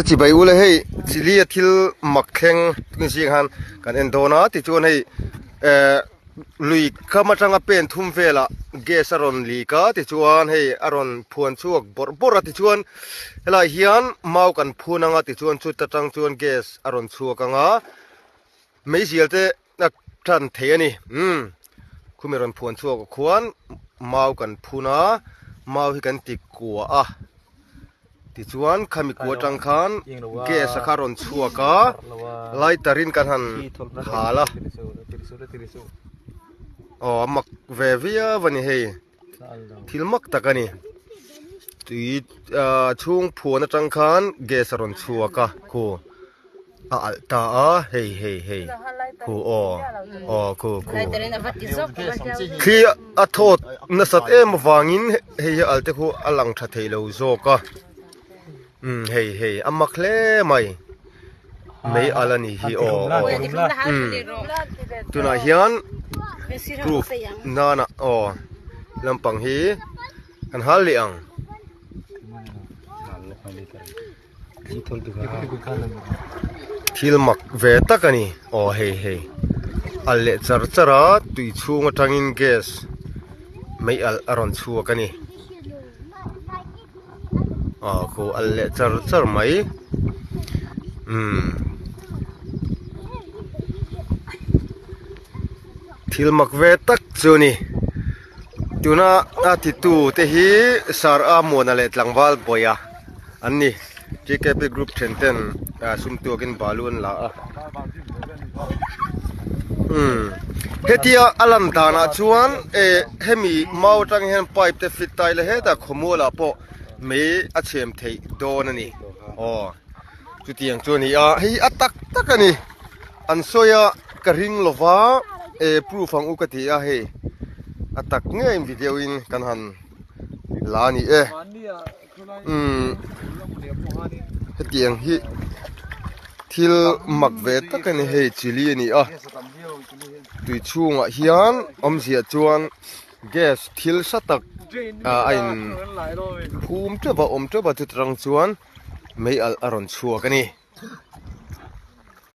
Chibai ula hei chili a thil mak thleng tun zing han kan en dawn a tichuan hei eh lui kam atanga pen thum velah gas a rawn lik a tichuan hei a rawn phuan chhuak bawrh bawrh a tichuan helai hian mau kan phun anga tichuan chuta tang chuan gas a rawn chhuak anga meizial te A tan thei a ni. Umm khumi rawn phuan chhuak ah khuan mau kan phun a, mau hi kan ti kua a, tichuan khami kua atang khan gas a kha rawn chhuak a, lighter in kan han hal a, aw a mak ve viau a ni hei, thil mak tak a ni, tui ah chhung phuan atang khan gas a rawn chhuak a khu. A alh ta a hei hei hei khu aw aw khu khu khi a thawt nasat em avangin hei hi alh te khu a lang tha thei lo zawk a umm hei hei a mak hle mai mei alh a nih hi aw aw umm tunah hian proof nana aw lampang hi kan hal leh ang. Thil mak ve tak a ni aw hei hei alh leh char char a tui chhung atangin gas mei alh a rawn chhuak a ni aw khu alh leh char char mai umm thil mak ve tak chu a ni. Tuna a titu te hi Sir A Muana leh tlangval Bawia an ni. TKP group then ten sum tuakin balu an la a. Umm hetia a lan danah chuan eh hemi mau atang hian pipe te fit ta ila hetah khawmualah pawh mei a chhem theih dawn a ni. Aw chutiang chu a ni a, hei a tak tak a ni. An sawi a ka ring lova e proof ang u ka ti a hei a tak ngei in video in kan han la a ni e umm hetiang hi thil mak ve tak a ni hei chili a ni a tui chhungah hian awmzia chuan gas thil hra tak a in phum teuh a awm teuh a chuta tang chuan mei alh a rawn chhuak a ni.